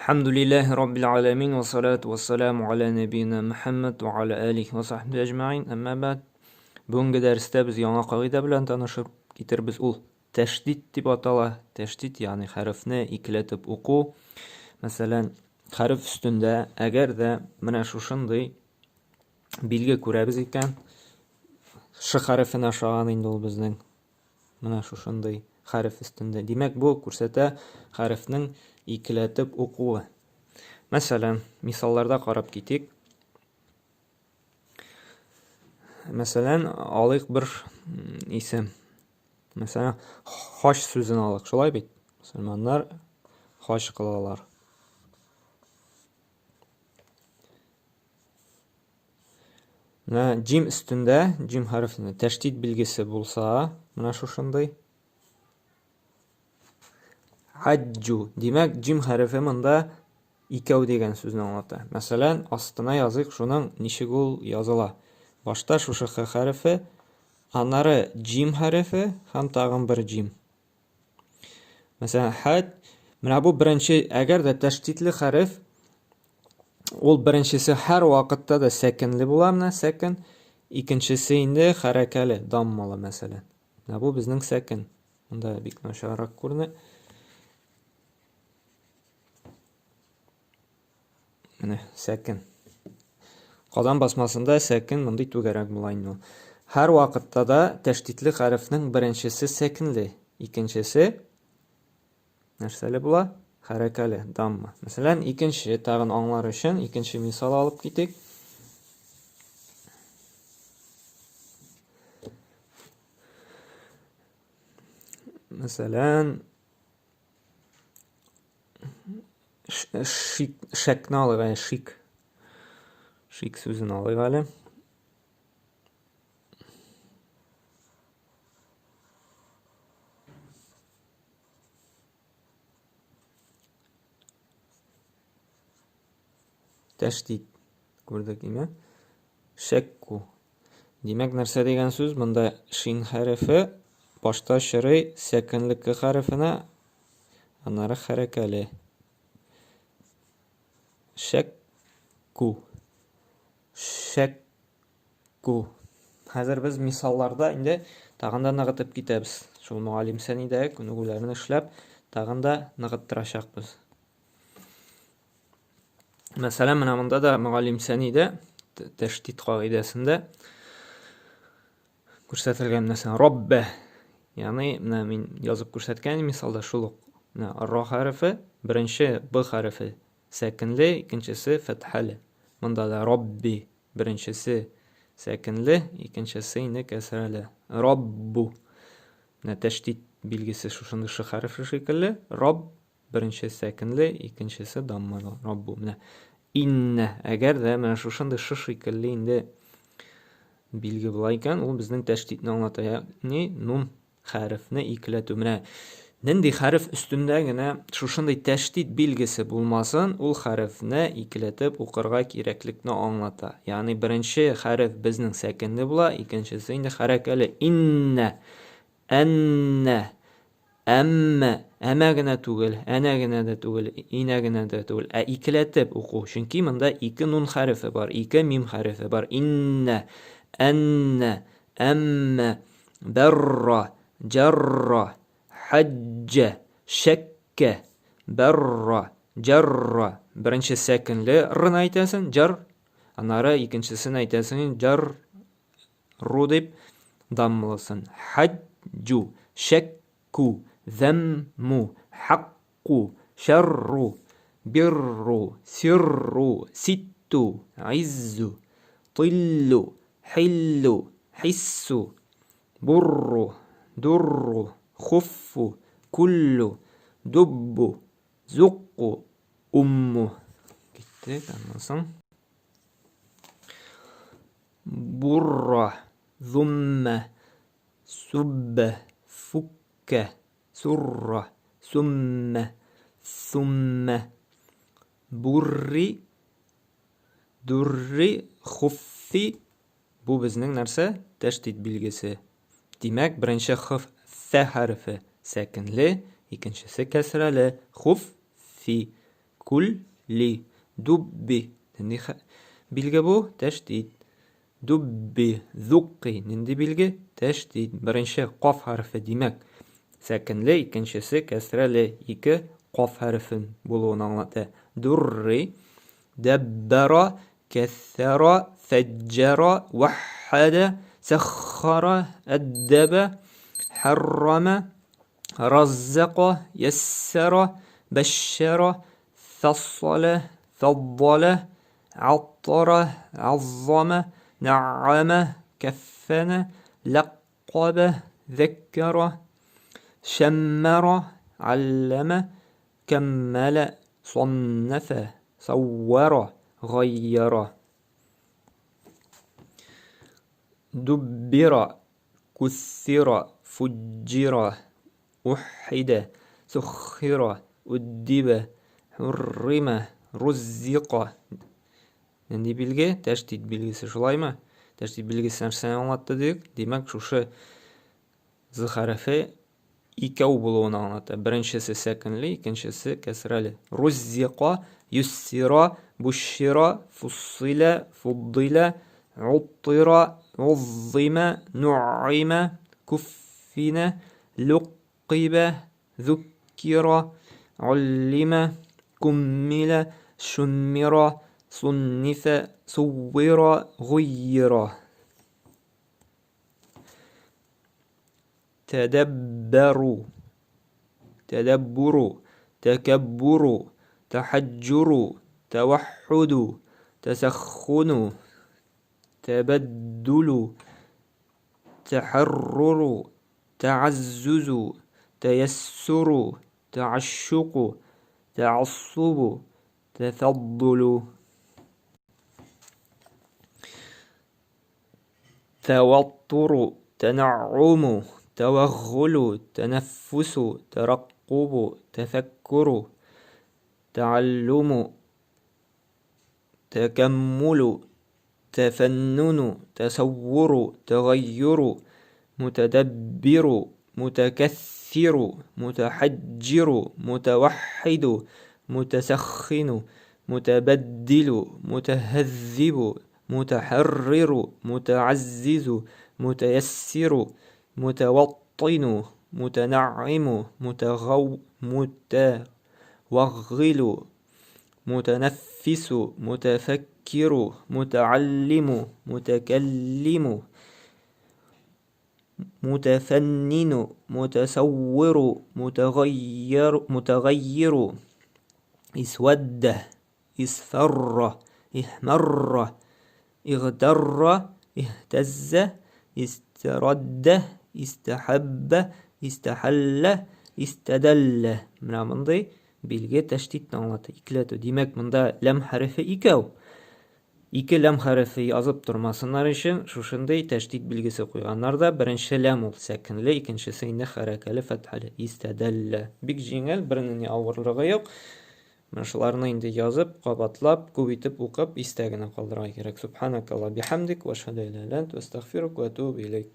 Әлхәмдүлилләһи раббил галәмин вә салату вә саламу аля нәбиина Мөхәммәд вә аля алихи вә сахбихи әҗмәгыйн. Әмма бәд. Бүгенге дәрестә без яңа кагыйдә белән танышып китербез. Ул тәшдид дип атала. Тәшдид, ягъни хәрефне икеләтеп уку. Мәсәлән, хәреф өстендә әгәр дә менә шушындый билге күрәбез икән, ш хәрефенә ошаган инде ул безнең. Менә шушындый хәреф өстендә. Димәк, бу күрсәтә хәрефнең икеләтеп укуы. Мәсәлән, мисалларда карап китик. Мәсәлән, алыйк бер исем. Мәсәлән, хач сүзен алыйк, шулай бит? Мөселманнар хач кылалар. Менә җим өстендә, җим хәрефендә тәшдид билгесе булса, менә шушындый. Хаҗҗу. Димәк, җим хәрефе монда икәү дигән сүзне аңлата. Мәсәлән, астына языйк шуның ничек ул языла. Башта шушы х хәрефе, аннары җим хәрефе һәм тагын бер җим. Мәсәлән, хәд, менә бу беренче, әгәр дә тәшдидле хәреф, ул беренчесе һәр вакытта да сәкенле була, менә сәкен, икенчесе инде хәрәкәле, даммалы, мәсәлән. Менә бу безнең сәкен. Монда бик начаррак күренә. Менә сәкен. Казан басмасында сәкен мондый түгәрәк була инде ул. Һәр вакытта да тәшдидле хәрефнең беренчесе сәкенле, икенчесе нәрсәле була? Хәрәкәле, дамма. Мәсәлән, икенче тагын аңлар өчен икенче мисал алып китик. Мәсәлән, Шик, шәкне алыйк әле, шик. Шик сүзен алыйк әле. Тәшдид күрдек име? Шәкку. Димәк, нәрсә дигән сүз? Монда шин хәрефе башта чырый сәкенле к хәрефенә, Аннары хәрәкәле. Шәкку. Шәкку. Хәзер без мисалларда инде тагын да ныгытып китәбез. Шул мөгаллим сәнидә күнегүләрне эшләп, тагын да ныгыттырачакбыз. Мәсәлән, менә монда да мөгаллим сәнидә тәшдид кагыйдәсендә Күрсәтелгән нәрсә Роббе. Ягъни менә мин язып күрсәткән мисалда шул ук менә ро хәрефе, беренче б хәрефе сәкенле, икенчесе фәтхәле. Монда да Робби беренчесе сәкенле, икенчесе инде кәсрәле. Роббу. Менә тәшдид билгесе шушындый ш хәрефе шикелле. Роб Беренче сәкенле, икенчесе даммалы. Раббу. Менә иннә. Әгәр дә менә шушындый ш шикелле инде билге була икән, ул безнең тәшдидне аңлата. Ягъни нун хәрефне икеләтү. Менә нинди хәреф өстендә генә шушындый тәшдид билгесе булмасын, ул хәрефне икеләтеп укырга кирәклекне аңлата. Ягъни беренче хәреф безнең сәкенле була, икенчесе инде хәрәкәле. Иннә, әннә, Әмма, әмә генә түгел, әнә генә дә түгел, инә генә дә түгел, ә икеләтеп уку. Чөнки монда ике нун хәрефе бар, ике мим хәрефе бар. Иннә, әннә, әммә, бәрра, җәрра, хәҗҗә, шәккә, бәрра, җәрра. Беренче сәкенле рны әйтәсең, җар, аннары икенчесен әйтәсең, җар, Ру дип даммалысын. Хаҗҗу, шәкку, зәмму, хакку, шәрру, бирру, сирру, ситту, гыйззу, тиллу, хиллу, хиссу, бурру, дурру, хуффу, күллу, дуббу, зукку, умму. Киттек, аннан соң. Бурра, зуммә, сүббә, фуккә, сурра, сүммә, суммә, бурри, дурри, хуффи. Бу безнең нәрсә? Тәшдид билгесе. Димәк, беренче х фә хәрефе сәкенле, икенчесе кәсрәле. Хуф, фи. Кулли, дубби. Нинди билге бу? Тәшдид. Дубби, зукки. Нинди билге? Тәшдид. Беренче каф хәрефе, димәк, сәкенле, икенчесе кәсрәле. Ике каф хәрефен булуын аңлата. Дурри, дәббәра, кәссәра, фәҗҗәра, ваххада, сәххара, әддәбә, хәррама, раззака, яссара, бәшшәра, фассала, фаддала, аттара, аззама, нәгъама, кәффәнә, ләккабә, зәккәра, шәммәра, аллама, кәммәлә, соннәфә, саввара, гайяра. Дуббира, куссира, фуджира, уххида, суххира, уддиба, хуррима, руззика. Нинди билге? Тәшдид билгесе, шулаймы? Тәшдид билгесе нәрсәне аңлатты дидек? Димәк, шушы з хәрефе икәү булуын аңлата. Беренчесе сәкенле, икенчесе кәсрәле. Руззика, юссира, бушшира, фуссиля, фуддиля, уттира, уззима, нуима, куффина, луккиба, зуккира, уллима, куммиля, шуммира, суннифа, суввира, гуйира. Тәдәббәру, тәдәббуру, тәкәббуру, тәхәҗҗуру, тәвәххуду, тәсәххуну, тәбәддүлү, тәхәрруру, тәгаззүзү, тәяссуру, тәашшуку, тәассубу, тәфәддулу. Тәваттуру, тәнәгъуму, тәвәгъгулу, тәнәффүсу, тәрәккубу, тәфәккүру, тәаллуму, тәкәммулу, тәфәннүну, тәсәввуру, тәгайюру, мутәдәббиру, мутәкәссиру, мутәхәҗҗиру, мутәвәххиду, мутәсәххину, мутәбәддилу, мутәһәззибу, мутәхәрриру, мутәгаззизу, мутәяссиру, мутәваттыйну, мутәнәгыйму, мутәгау, мутәвәгъгыйлу, мутәнәффису, мутәфәккиру, мутәаллиму, мутәкәллиму, мутәфәннину, мутәсәввиру, мутәгаййиру, мутәгаййиру, исвәддә, Исфәрра, ихмәрра, игътәрра, иһтәззә, истәрәддә, истәхәббә, истәхәллә, истәдәллә. Менә мондый билге тәшдидне аңлата, икеләтү. Димәк, монда ләм хәрефе икәү. Ике ләм хәрефе язып тормасыннар өчен шушындый тәшдид билгесе куйганнар да, беренче ләм ул сәкенле, икенчесе инде хәрәкәле, фәтхәле. Истәдәллә. Бик җиңел, бернинди авырлыгы юк. Менә шуларны инде язып, кабатлап, күп итеп укып, истә генә калдырырга кирәк. Субханакалла бихамдик, ва ашһаду ан ла иляха илля ант, ва астагфирук ва атубу иләйк.